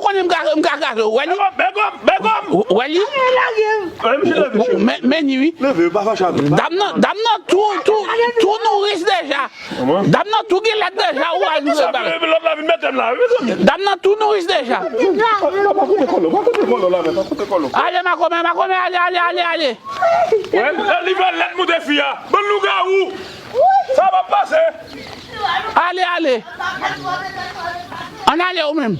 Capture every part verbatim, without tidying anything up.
ou konnen m ka, m ka kraze w, wè li? Bègòm, bègòm, bègòm! W-, wè li? Lage m! Lage m! Men, men ni wi. Leve, pa fache avè m. Dam nan, dam nan tou, tou, tou nouris deja. Dam nan tou gen lèt deja, ou al nou bagay. Lòt la vin mete m la, wi, mezanmi. Dam nan tou nouris deja. Pa koute kòlò, pa koute kòlò la, men, pa koute kòlò. Ale, makomè, makomè, ale, ale, ale, ale. Wè, li, li fè lèt moute fi a. Bann lougawou. Sa p ap pase. Ale, ale. Ann ale ou menm.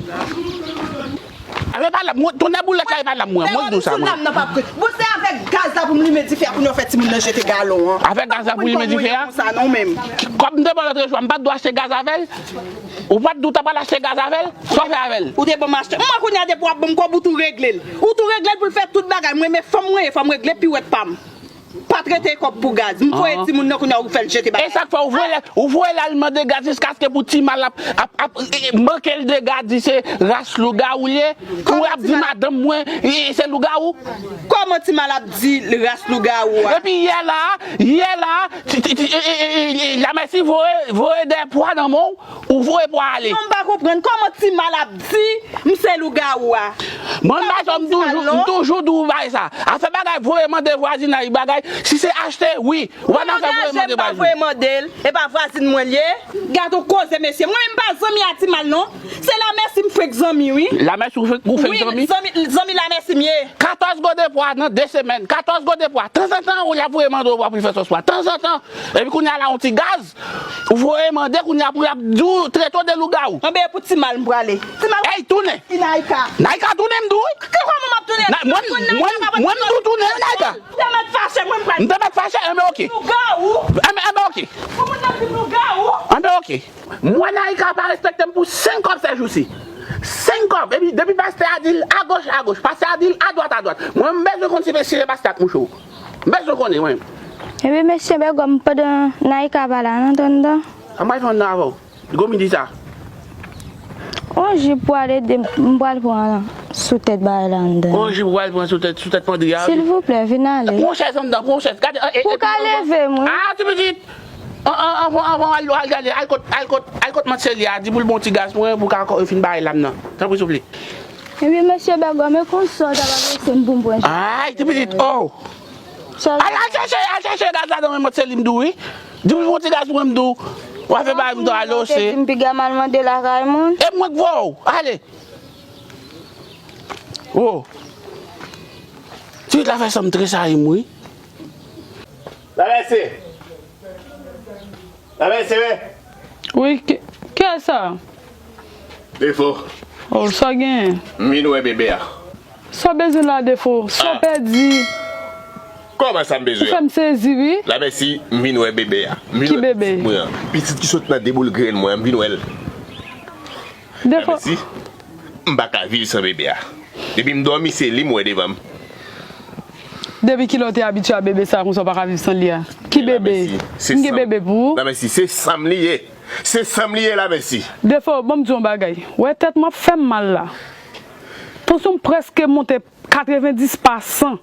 Ale pa la, mwen, tonnè boulèt la, e pa la mwen, mwen k di w sa, mwen. Sou lam nan p ap kri. Bon, se avèk gaz la pou m limen dife a, pou nou fè timoun nan jete galon an. Avèk gaz la pou limen dife a? Konsa non menm. Kòb m te ba w lòt jou a, m pa t dwe achte gaz avè l? Ou pa t di w ta pral achte gaz avè l? Sa w fè avè l? Ou te ban m achte. Mwen kounye a depi w ap ban m kòb ou tou regle l. Ou tou regle l pou l fè tout bagay. Mwen men fanm mwen ye, fò m regle piwèt pa m. Pa t rete kòb pou gaz. M voye timoun nan kounye a ou fè l jete bagay. E sa k fè ou voye l, ou voye l al mande gaz jiskaske pou ti mal ap, ap, ap, e, e, manke l de gaz, di se ras lougawou l ye. Ou ap di madanm mwen, e, e, se lougawou. Kòman ti mal ap di l ras lougawou a? Epi yè la, yè la, ti, ti, ti, e, e, e, e, Lamèsi voye, voye de pwa nan men w. Ou voye pou ale. Non, m pa konprann. Kòman ti mal ap di m se lougawou a? Mwen, m pa janm toujou, m toujou di w bagay sa. Afè bagay voye mande vwazinay bagay, si se achte, wi. Ou pa nan afè voye mande vwazinay. Mwen voye mande l, e pa vwazin mwen l ye. Gad yon koze, mesye. Mwen menm m pa zanmi a ti mal, non. Se Lamèsi m frenk zanmi, wi. Lamèsi ou frenk, ou frenk zanmi? Wi, zanmi, zanmi Lamèsi m ye. Katòz gode pwa nan de semèn. Katòz gode pwa. Tanzantan, ou la voye mande w pou l fè sòs pwa. Tanzantan. Epi kounye a la, yon ti gaz. Ou voye mande kounye a pou y ap di w trete w de lougawou. Anben, e pou ti mal m prale. Ti mal. Ey, tounen. Ki Naika? Naika tounen, m di w wi. Ki kòman m ap tounen? Mwen, mwen, mwen, m di w tounen wi, Naika. M te mèt fache, mwen m pral. M te mèt fache, enben oke. Lougawou. Enben, enben oke. Pou moun nan di m lougawou. Enben oke. Mwen, Naika pa respekte m pou senk kòb sèjousi. Senk kòb. Epi depi pastè a di l agoch, agoch. Pastè a di l adwat, adwat. Mwen, m bezwen konn si, si se pastè a k mouche w. M bezwen konnen, mwen. Epi mesye Bègòm, pandan Naika pa la, nan anndan. An bay fè anndan avè w. Gwo midi sa. On jip pral ede m, m pral pran sou tèt bagay la anndan. On jip pral pran sou tèt, sou tèt pandri a. Silvouplè, vin ale. Pran chèz anndan, pran chèz. Gade, e, e, ou ka leve m, wi. Ah, ti pitit. An, an, anvan, anvan, al, al gade, al kot, al kot, al kot Mateli a, di pou l bon ti gaz pou mwen, pou ka fin bagay la m nan. Tanpri, souple. Epi mesye Bègòm, e konsa w t ap adrese m pou m pran chèz. Ay, ti pitit, oh. Al, al chèche, al chèche gaz ladan men Mateli m di w wi. Di pou l bon ti gaz pou mwen m di w. W a fè bagay m di w ale, se. Di m piga m al mande lakay moun. E mwen k voye w, ale. Oh. Ti pitit la fè san m tresayi m wi. Lamèsi. Lamèsi wi. Wi, ki, kiyès sa? Defo. Oh, sa w genyen? M vin wè bebe a. Sa w bezwen la, Defo? Sa w pèdi? Kòman sa m bezwen? Ou fè m sezi wi. Lamèsi, m vin wè bebe a. M vin wè pitit mwen an. Ki bebe? Pitit ki sot nan de boul grenn mwen an, m vin wè l. Defo. Lamèsi, m pa ka viv san bebe a. Depi m dòmi, se li m wè devan m. Depi kilè w te abitye a bebe sa a konsa w pa ka viv san li a? Ki bebe? M gen bebe pou ou? Lamèsi, se san m li ye. Se san m li ye, Lamèsi. Defo, ban m di w yon bagay. Wè tèt m ap fè m mal la. Tannsyon m prèske monte katrevendis pa san.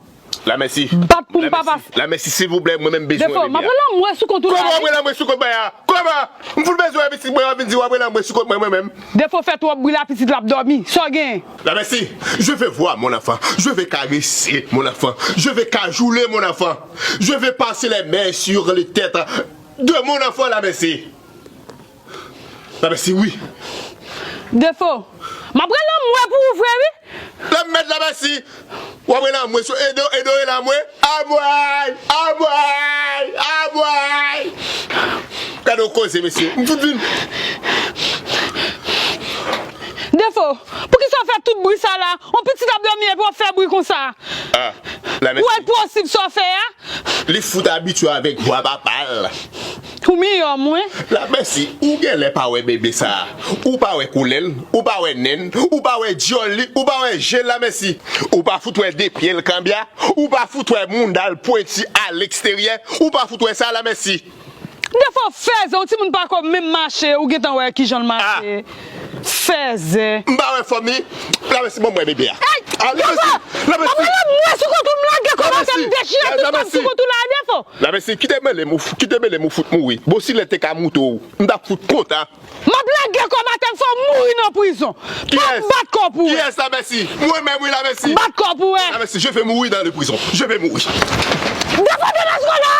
Lamèsi. Bat pou m pa pase. Lamèsi, silvouplè, mwen menm bezwen bebe a. Defo, m ap pran lanmwe sou kont ou la wi. Kòman w ap pran lanmwe sou kont mwen a? Kòman? M fout bezwen pitit mwen an vin di w ap pran lanmwe sou kont mwen, mwen menm. Defo fè twòp bri la, pitit la ap dòmi. Sa w genyen? Lamèsi, je veux voir mon enfant. Je veux caresser mon enfant. Je veux cajoler mon enfant. Je veux passer les mains sur les têtes de mon enfant, Lamèsi. Lamèsi, wi. Defo, m ap pran lanmwe pou ou vre wi. Lanmèd, Lamèsi. W ap pran lanmwe sou, ede w, ede w pran lanmwe. Anmwey, anmwey, anmwey. Gade yon koze, mesye. M fout vin. Defo, poukisa w fè tout bri sa la? Yon pitit ap dòmi epi w ap fè bri konsa. Ah, Lamèsi. Ou wè l posib sa w fè a? Li fout abitye avèk vwa papa l. pou miyò mwen. Lamèsi, ou genlè pa wè bebe sa a. Ou pa wè koulè l, ou pa wè nen l, ou pa wè dyòl li, ou pa wè je l, Lamèsi. Ou pa fout wè de pye l kanbya, ou pa fout wè mouda l pwenti aleksteryè, ou pa fout wè sa, Lamèsi. Defo fèzè, yon timoun pa ko menm mache, ou gentan wè kijan l mache. Fèzè. M pa wè fòm li. Lamèsi, ban m wè bebe a. Ey! Ah, Lamèsi, Lamèsi. Mwen mwen sou kont ou, m lage kòmantè, m dechire tout kòm sou kont ou la, Defo. Lamèsi, kite mele m ou, kite mele m ou fout mouri. Bon, si lè te ka moute w, m t ap fout kontan. M ap lage kòmantè, m fè w mouri nan prizon. M ap bat kò pou wè. Kiyès, Lamèsi? Mwen menm, wi, Lamèsi. Bat kò pou wè. Lamèsi, je vais mourir dans le prison. Je vais mourir. Defo de la skola!